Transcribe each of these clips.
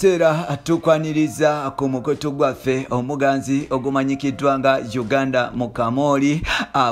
Era tukwaniriza ku mukutu gwaffe omuganzi ogumanyikiddwa nga Uganda mu Kamoli.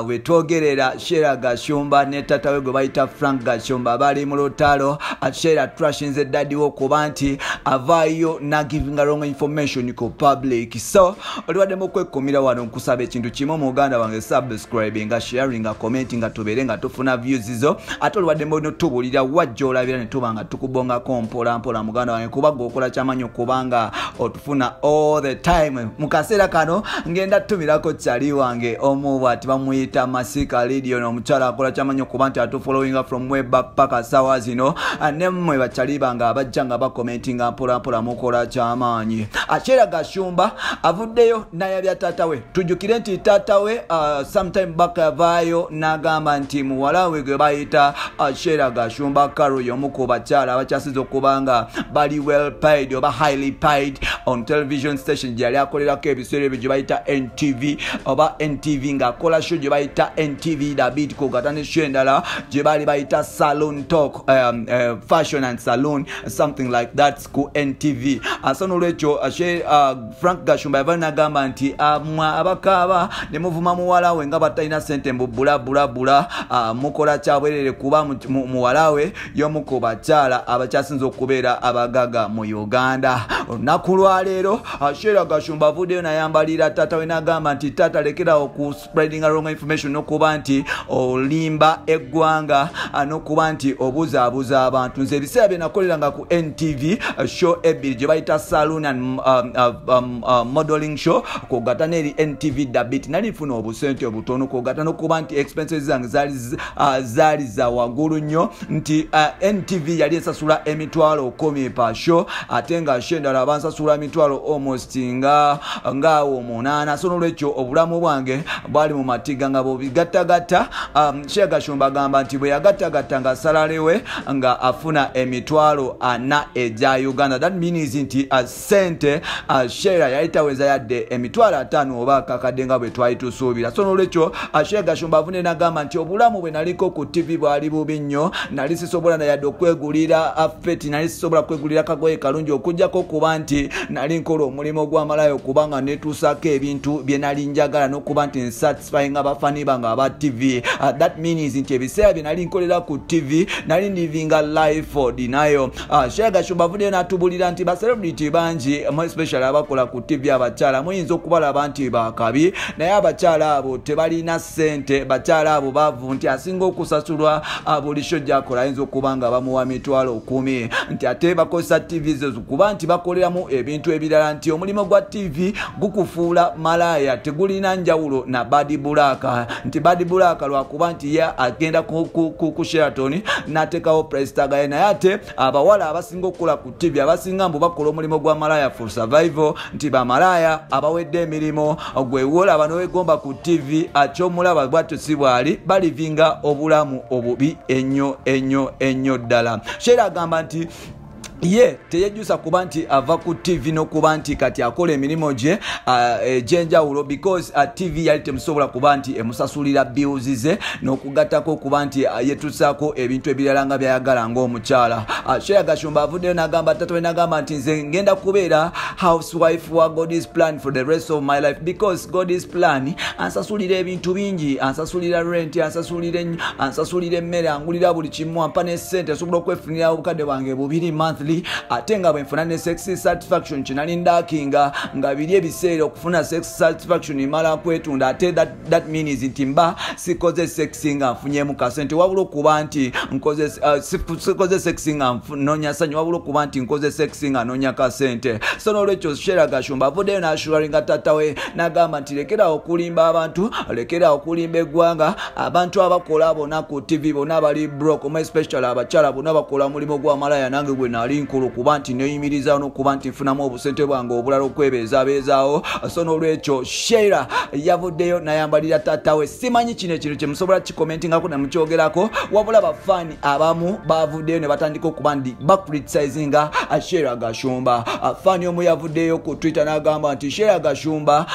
We twogerera, Sheila Gashumba ne taata we gwe bayita Frank Gashumba bali mu lutalo. Sheila trashinze daddy we okuba nti avaayo nagivinga wrong information ku public. So oliwaddemu okwekumira wano, nkusaba ekintu kimu, muganda wange: subscribe nga sharing nga comment nga tubeere nga tufuna views zo. Ate oliwaddemu notubulira wajja olabira ne tuba nga tukubongako mpola mpola, muganda wange, kuba gwe okola kyamanyi okubanga otufuna all the time. Mu kaseera kano ngenda tumirako kyali wange omu bwati, bamuyita Masika Lidion, omukyala akola kyamanyi okuba nti atufollowinga from way back paka sawa zino. Nemmwe bakyali bange abajja nga bakomentinga mpola mpola, mukola kyamaanyi. Sheila Gashumba avuddeyo nayabya taata we. Tujjukire nti taata we sometime back avaayo n'agamba nti muwala we gwe bayita Sheila Gashumba Caro y'omu ku bakyala abakyasiza okuba nga bali well paid oba highly paid on television station gye yali akolerako ebiseera ebyo gye bayita NTV oba NTV, ng'akola show gye bayita NTV The Beat, kugata ne show endala gye baali bayita Salon Talk, Fashion and Saloon, something like that, ku NTV. So nolwekyo Frank Gashumba yava nagamba nti mwe abakaaba ne muvuma muwala we nga batalina sente, mbu bula bula bula, mukola kyabwerere, kuba muwala we y'omu ku bakyala abakyasinza okubeera abagaga mu Uganda. Olunaku lwaleero Sheila Gashumba avuddeyo nayambalira taata we n'agamba nti, "Taata, lekerawo ku spreading wrong information n'okuba nti olimba eggwanga n'okuba nti obuzaabuza abantu. Nze ebiseera bye nakoleranga ku NTV, show ebbiri gye bayita Saloon and Modeling Show kwogata n'eri NTV The Beat, nali nfuna obusente obutono, kwogata n'okuba nti expenses zange zaali za waggulu nnyo, nti NTV yali esasula 100,000 pa show, ate nga show endala bansasula 80,000 almost nga ngaawo 8. So nolwekyo obulamu bwange bwali mu matiga nga bwebigattagatta." Sheila Gashumba agamba nti bwe yagattagatta nga salary we nga afuna 40,000 egya Uganda. That means nti sente Sheila yali taweza yadde 50,000 oba akakadde nga bwe twali tusuubira. So nolwekyo Sheila Gashumba avune nagamba nti obulamu bwe naliko ku TV bwali bubi nnyo, nali sisobola nayadde okwegulira afeti, nali sisobola kwegulira kagoye kalungi, okugjako okuba nti nali nkola omulimu gw'amalayo kubanga netuusaako ebintu bye nali njagala n'okuba nti nsatisfyinga abafani bange aba TV. That means nti ebiseera bye nali nkolera ku TV nali livinga life for denial. Sheila Gashumba avuddeyo n'atubulira nti bacelebrity bangi, more especially abakola ku TV abakyala, muyinza okubalaba nti bakabi, naye abakyala abo tebalina ssente, bakyala abo baavu, nti asinga okusasulwa buli show gyakola ayinza okuba nga bamuwa 10,000, nti ate bakozesa TV zo kuba nti bakoleramu ebintu ebirala, nti omulimu gwa TV gukufuula malaaya, tegulina njawulo na Bad Black, nti Bad Black lwakuba nti ye agenda ku Sheraton n'ateekawo price tag ye, naye ate abawala abasinga okukola ku TV abasinga mbu bakola omulimu gwa malaaya for survival, nti bamalaaya abawedde emirimu. Gwe wolaba nowegomba ku TV akyomulaba bwatyo si bwali, balivinga obulamu obubi ennyo ennyo ennyo ddala. Sheila agamba nti ye teyejjusa kuba nti ava ku TV n'okuba nti kati akola emirimu gye egy'enjawulo, because TV yali temusobola kuba nti emusasulira bills ze n'okugattako okuba nti yetusaako ebintu ebirala nga byayagala ng'omukyala. Sheila Gashumba avuddeyo n'agamba tata we, n'agamba nti, "Nze ngenda kubeera housewife wa God's Plan for the rest of my life, because God's Plan ansasulira ebintu bingi, ansasulira rent, ansasulira emmere, angulira buli kimu, ampa ne ssente, nsobola okwefunira obukadde bwange 2 monthly, ate nga bwe nfuna ne sex satisfaction kyenali ndakinga nga biri ebiseera okufuna sex satisfaction mala kwetunda, ate that means nti mba sikoze sex nga nfunyemu kasente, wabula okuba nti nkoze sikoze sex nga noonya ssanyu, wabula okuba nti nkoze sex nga noonya kasente." So nolwekyo Sheila Gashumba avuddeyo n'assuringa tata we n'agamba nti, "Lekerawo okulimba abantu, lekerawo okulimba eggwanga. Abantu abakola bonna ku TV bonna bali broke, more especially abakyala bonna bakola mulimu gwa malaya. Nange gwe nali nkola okuba nti neyimirizaawo n'okuba nti nfunamu obusente bwange obulala okwebeezaabeezaawo." So nolwekyo Sheila yavuddeyo nayambalira tata we. Simanyi kino ekintu kyemusobola kikomentingako nemukyogerako, wabula bafaani abamu bavuddeyo ne batandika okuba nti bacriticinga Sheila Gashumba. Faani omu yavuddeyo ku Twitter n'agamba nti, "Sheila Gashumba,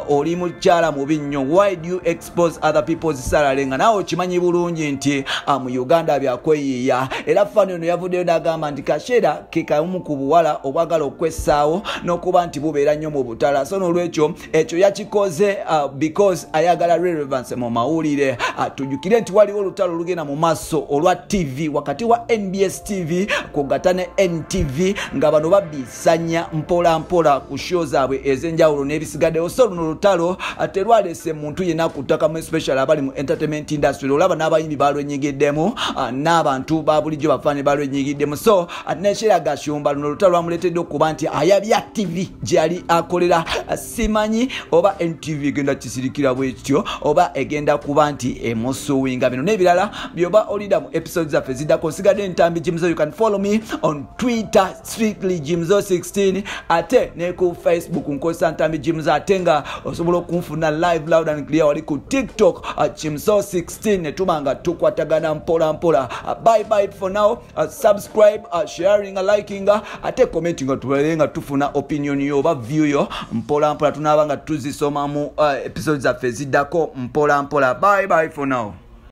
oli mukyala mubi nnyo. Why do you expose other people's salary nga naawe okimanyi bulungi nti mu Uganda byakweyiiya?" Era faani ono yavuddeyo n'agamba nti Kasheera Sheila ke kamu ku buwala obwagala okwessaawo n'okuba nti bubeera nnyo mu butala. So n'olwekyo ekyo yakikoze because ayagala relevance mu mawulire. Tujjukire nti waliwo olutalo olugenda mu maaso olwa TV wakati wa NBS TV kugatta ne NTV, nga bano babisanya mpola mpola ku show zaabwe ez'enjawulo n'ebisigaddewo. So luno olutalo terwalese muntu yenna ku ttaka, mu special abali mu entertainment industry. Olaba n'abayimbi balwenyigiddemu, n'abantu ba bulijjo bafaani balwenyigiddemu. So ne Sheila Gashumba luno olutalo lwamuleetedde okuba nti ayabya TV gyali akolera. Simanyi oba NTV egenda kisirikira bwekityo oba egenda kuba nti emusuwinga. Bino n'ebirala byoba olida mu episodes zaffe ziddako. Nsigadde Ntambi Jimzo. You can follow me on Twitter, strictly Jimzo16, ate ne ku Facebook nkozesa Ntambi Jimzo, ate nga osobola okunfuna live loud and clear wali ku TikTok Jimzo16, ne tuba nga tukwatagana mpola mpola. Bye bye for now. Subscribe, sharing, liking, ate commenting, tubeere nga tufuna opinion yo oba view yo mpola mpola. Tunaaba nga tuzisoma mu episodes zaffe ziddako mpola mpola. Bye bye for now.